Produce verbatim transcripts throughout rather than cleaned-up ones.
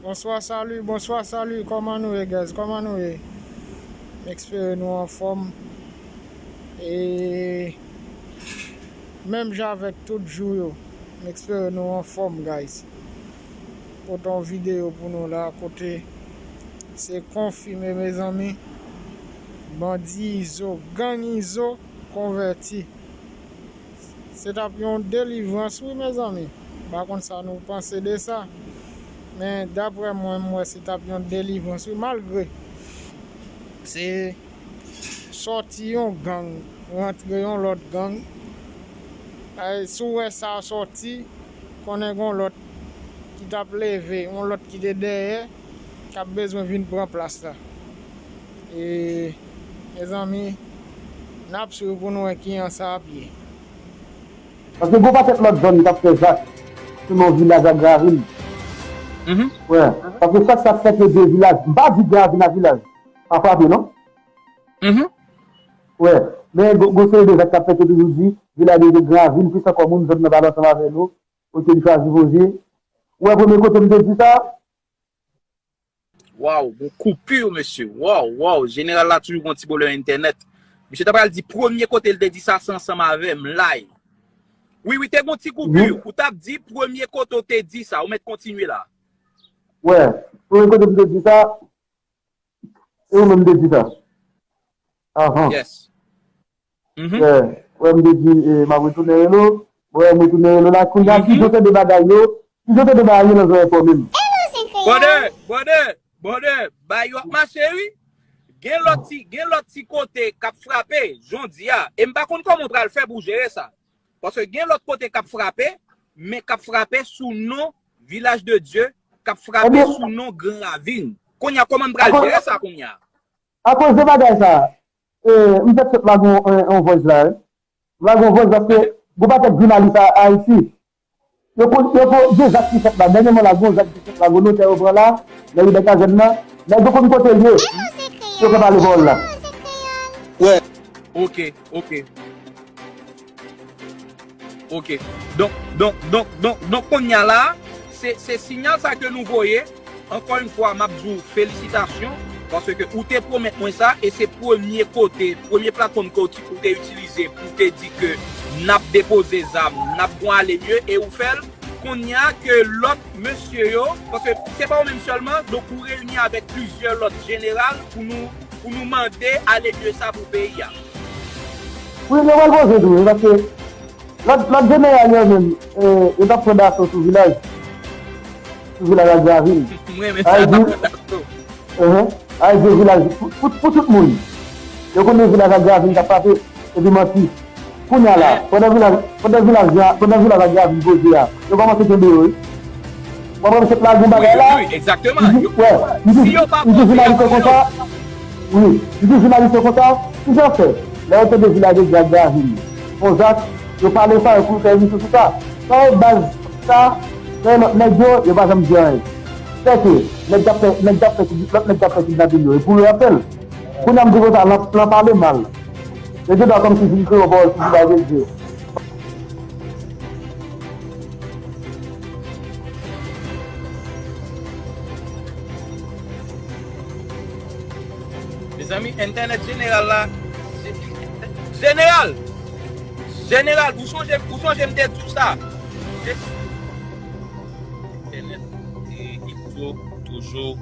Bonswa, salut, bonswa, salut. Kòman nou ye, guys? Kòman nou ye? M espere nou anfòm. E menm jan avèk tout jou yo, m espere nou anfòm, guys. Pote yon videyo pou nou la, kote se konfime, mezanmi. Bandi Izo, gang Izo konvèti. Se t ap yon delivrans, wi, mezanmi. M pa konn sa nou panse de sa. Men daprè mwen, m wè se t ap yon delivrans, wi, malgre se sòti yon gang, rantre yon lòt gang. Ay, si w wè sa sòti, konnen gon lòt ki t ap leve, yon lòt ki te dèyè, k ap bezwen vin pran plas la. E, mezanmi, n ap swiv pou nou wè kijan sa ap ye. Paske gon pakèt lòt zòn k ap fè zak sou non vilaj ak ravin. Mhm. Wè. Paske sa k t ap fèt yo de vilaj, m pa di ravin ak vilaj pa frape, non. Mhm. Wè. Men gon, gon seri de zak k ap fèt yo toujou di vilaj yo de ravin, plis ankò moun zòn nan pa ansanm avè nou. Kote li chwazi poze. Ou wè premye kote m te di sa? Waw, gon koupi, mesye. Waw, waw. Jeneral la toujou gon ti pwoblèm entènèt. Misye ta pral di premye kote l te di sa, se ansanm avè m, live. Wi, wi, te gon ti koupi. Ou t ap di premye kote w te di sa. Ou mèt kontinye la. Wè, premye kote m te di sa, e ou menm te di sa. Ahan. Yes. Wè, wè, m te di, e, m ap retounen rele w. Wè, m retounen rele w la. Kounye a, si yo tande bagay yo, si yo tande bagay yo nan zòrèy pa w menm. Brother, brother, brother, bagay yo ap mache, wi. Gen lòt ti, gen lòt ti kote k ap frape, jan w di a. E m pa konn kòman w pral fè pou w jere sa. Paske gen lòt kote k ap frape, men k ap frape sou non Vilaj de Dye, k ap frape sou non Gran Ravin. Kounye a, kòman n pral jere sa kounye a? Akoz de bagay sa, e, m fèk sot lage yon, yon voice la, wi. M lage yon voice paske gon pakèt jounalis a Ayiti. Yo konn, yo konn, gen zak ki fèt la. Dènyèman la, gon zak ki fèt la, gon notè yo pran la, nan ridè kazèn nan. Nèg yo konn kote l ye. Yo ka pale pawòl la. Wè. Ok, ok. Ok. Donk, donk, donk, donk, donk, kounye a la, se, se siyal sa ke nou voye. Ankò yon fwa, m ap di w felisitasyon, paske ou te pwomèt mwen sa, e se premye kote, premye platfòm ke ou ti, ou te itilize pou w te di ke n ap depoze zam, n ap gon ale mye, e ou fè l. Kounye a ke lòt mesye yo, paske se pa ou menm sèlman, donk ou reyini avèk plizyè lòt jeneral pou nou, pou nou mande ale mye sa pou peyi a. Wi, nou pral poze tou, wi, paske lòt, lòt jeneral yo menm, e, yo t ap pran daso sou vilaj. Sou vilaj ak ravin. M renmen sa, yo t ap pran daso. Enhen. Ay, de vilaj, pou, pou, pou tout moun. Yo konnen vilaj ak ravin k ap frape, epi manti. Kounye a la, pandan vilaj, pandan vilaj, pandan vilaj ak ravin poze a, yo kòmanse kenbe yo, wi. W ap wè misye t lage yon bagay la. Wi, wi, egzakteman. Li di, wè, li di, li di jounalis yo konsa. Wi, li di jounalis yo konsa. Ki jan fè? Lè yo tande vilaj de Dye ak ravin fè yon zak, yo pale sa, yo pou fè emisyon sou sa. Sa yo baz sa, sa yo lòt nèg yo, yo pa janm di anyen. Sèke, nèg k ap fè, nèg k ap fè, lòt nèg k ap fè kidnapin yo, e pou yo y ap fè l. Kounye a m di konsa, lan, lan pale mal. Yo gen dwa kòmsi vin kreye yon pawòl sou vilaj de Dye. Mezanmi, entènèt jeneral la, jeneral, jeneral, ou sonje, ou sonje m te di w sa. Entènèt, e, Izo, toujou,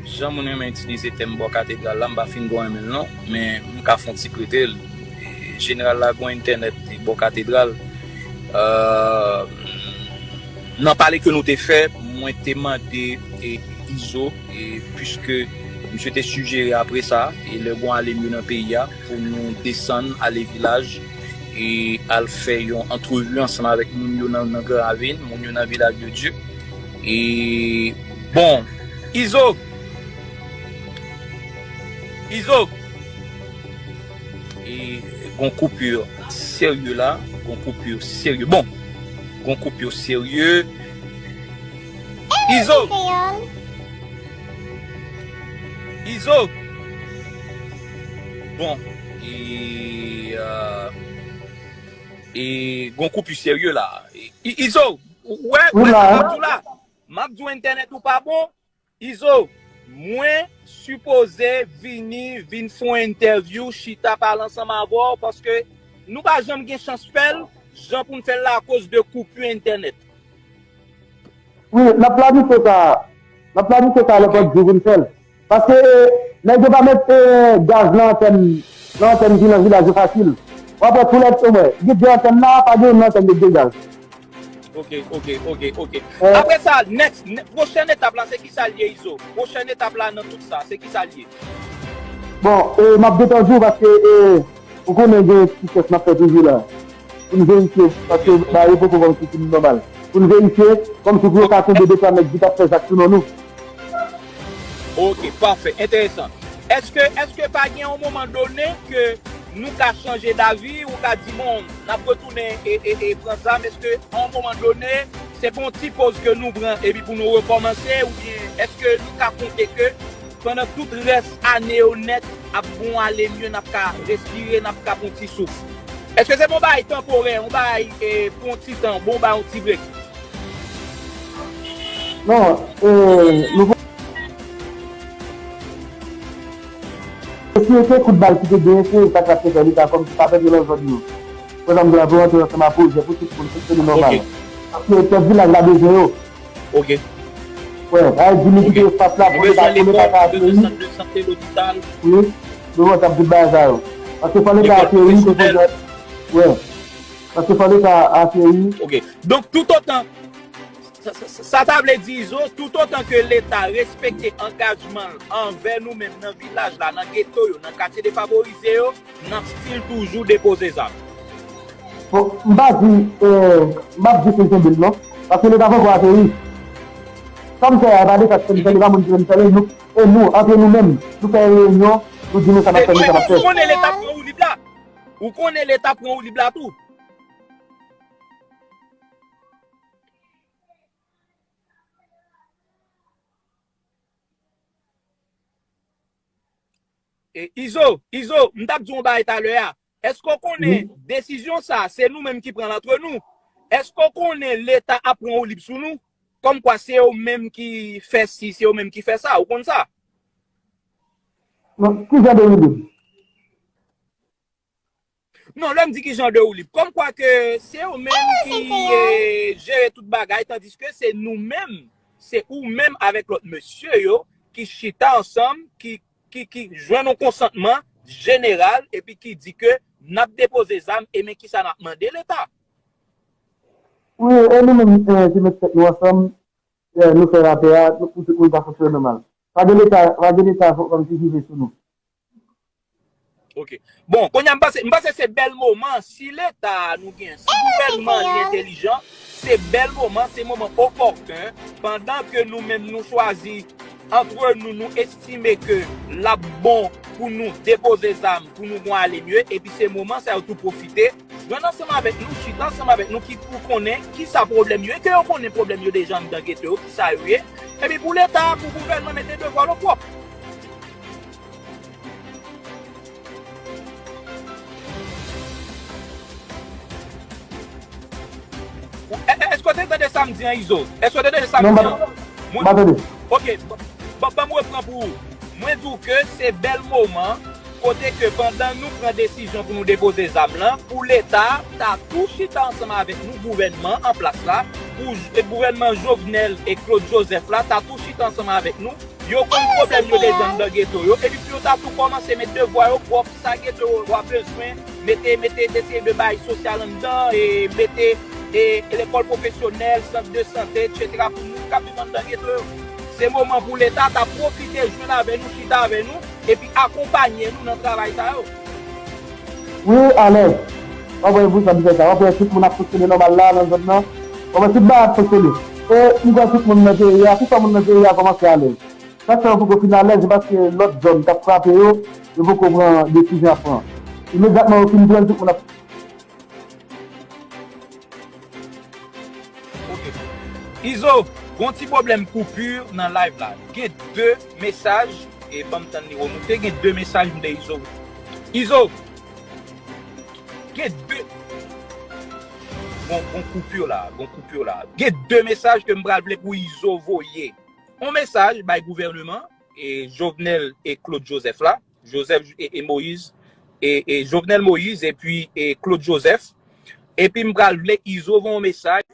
jan moun renmen itilize tèm bò katedral la, m pa fin twò renmen l non, men m ka fè yon ti prete l. E, jeneral la gon entènèt bò katedral. Euh, nan pale ke nou te fè, mwen te mande, e, Izo, e, piske misye te sijere apre sa, e lè gon ale mye nan peyi a, pou nou desann, ale vilaj, e al fè yon antrevi ansanm avèk moun yo nan, nan Gran Ravin, moun yo nan Vilaj de Dye. E, bon, Izo! Izo! E gon koupi serye la, gon koupi serye. Bon, gon koupi serye. Izo! Izo! Bon, e, euh, e gon koupi serye la. E, I-, Izo, ou wè, ou wè sa m ap di w la? M ap di w entènèt ou pa bon, Izo, mwen sipoze vini, vin fè yon entèvyou, chita pale ansanm avè w, paske nou pa janm gen chans fè l, jan pou n fè l la akoz de koupi entènèt. Wi, n ap planifye sa. N ap planifye sa lòt jou pou n fè l. Paske nèg yo pa met gaz nan antèn nan antèn ki nan vilaj yo fasil. W ap wè tou lè omwen, gen de antèn la, pa gen youn nan antèn yo gen gaz. Ok, ok, ok, ok. Apre sa, next, pwochèn etap la, se kisa l ye, Izo? Pwochèn etap la nan tout sa, se kisa l ye? Bon, e, m ap detann ou paske e, ou konnen gen ti tès n ap fè toujou la. Pou n verifye, paske bagay yo poko kòmsi fin nòmal. Pou n verifye, kòmsi pou yo ka kenbe de twa nèg ki t ap fè zak sou non nou. Ok, pafè, enteresan. Èske, èske pa gen yon moman done ke nou ka chanje davi, ou ka di, bon, n ap retounen e, e, e pran zam, èske a yon moman done, se pa yon ti poz ke nou pran epi pou nou rekòmanse, oubyen èske nou ka konte ke pandan tout rès ane yo nèt ap bon ale mye, n ap ka respire, n ap ka pran yon ti souf? Èske se pa yon bagay tanporè, yon bagay e, pou yon ti tan, bon, bay yon ti brek? Non, e, nou. E si se kout bal ki te genyen, se sa k ap fè li ka kòmsi pa pèdi nan zòn yo. Pran egzanp, nou antre ansanm a pwojè pou tout moun fonksyone nòmal. Paske chèf vilaj la bezwen yo. Ok. Wè, ay di nou kite espas la pou leta, pou leta ka ateri. Wi, nou wè t ap di bagay sa yo. Paske fò leta ateri, se pwojè. Wè. Paske fò leta ateri. Ok. Donk, toutotan Sa, sa, sa ta vle di, Izo, toutotan ke Leta respekte angajman l anvè nou menm nan vilaj la, nan geto yo, nan katye defavorize yo, n ap still toujou depoze zam. Bon, m pa di, m p ap di pou l kenbe l non, paske Leta poko ateri. Sa m fè a, e pa de sa k fè m fè l, e pa moun ki fè m fè l, e nou, e nou, antre nou menm, nou fè yon reyinyon, nou di nou sa n ap fè, nou sa n ap fè. Ou konnen Leta pran woulib la? Ou konnen Leta pran woulib la tou? E, Izo, Izo, m t ap di w yon bagay talè a. Èske w konnen desizyon sa a, se nou menm ki pran l antre nou? Èske w konnen Leta ap pran woulib sou nou? Kòmkwa se yo menm ki fè si, se yo menm ki fè sa, ou konn sa? Non, ki jan de woulib? Non, lè m di ki jan de woulib. Kòmkwa ke se yo menm ki e, jere tout bagay, tandiske se nou menm, se ou menm avèk lòt mesye yo ki chita ansanm, ki, ki, ki jwenn yon konsantman jeneral, epi ki di ke n ap depoze zam, e men kisa n ap mande Leta. Wi, e nou menm e, ki met tèt nou ansanm, e, nou fè rapè a, nou, pou tout moun ka fonksyone nòmal. Pa gen Leta, pa gen Leta kòmsi ki vle sou nou. Ok. Bon, kounye a m panse, m panse se bèl moman, si Leta a nou gen, si gouvènman an li entèlijan, se bèl moman, se moman opòten, pandan ke nou menm nou chwazi, antre nou, nou estime ke l ap bon pou nou depoze zam, pou nou gon ale mye, epi se moman sa yo tou pwofite, jwenn ansanm avèk nou, chita ansanm avèk nou, ki pou konnen kisa pwoblèm yo, e ke yo konnen pwoblèm yo deja anndan geto yo, kisa yo ye, epi pou Leta, pou gouvènman mete devwa l opwòp. Èske w te tande sa m di an, Izo? Èske w te tande sa m di an? Non, m pa tande. Ok, ban m repran pou ou. Mwen di w ke se bèl moman, kote ke pandan nou pran desizyon pou nou depoze zam lan, pou Leta ta tou chita ansanm avèk nou, gouvènman an plas la, pou gouvènman Jovenel e Claude Joseph la ta tou chita ansanm avèk nou, yo konn pwoblèm yo deja anndan geto yo, epi pou yo ta tou kòmanse met devwa yo pwòp, sa geto yo a bezwen, mete, mete, eseye de bay sosyal anndan, e mete e lekòl pwofesyonèl, sant de sante, etsetera, pou moun k ap viv anndan geto yo. Se moman pou Leta ta pwofite jwenn avè nou, chita avè nou, epi akonpanye nou nan travay sa yo. Wi, alèz. W ap wè e pou sa m fè sa. W ap wè tout moun ap fonksyone nòmal la nan zòn nan. W ap wè tout bagay ap fonksyone. E m kwè tout moun nan peyi a, tout moun nan peyi a kòmanse alèz. Sa k fè yo poko fin alèz, se paske lòt zòn k ap frape yo, yo poko pran desizyon ap pran. Imedyatman yo fin pran l, tout moun ap. Ok. Izo, gon ti pwoblèm koupi nan live la. Gen de mesaj, e ban m tann li remoute, gen de mesaj m de Izo. Izo! Gen de. Gon, gon koupi la, gon koupi la. Gen de mesaj ke m pral vle pou Izo voye. yon mesaj bay gouvèneman e Jovenel e Claude Joseph la, Joseph e, e Moïse, e, e Jovenel Moïse epi e Claude Joseph. Epi m pral vle Izo voye yon mesaj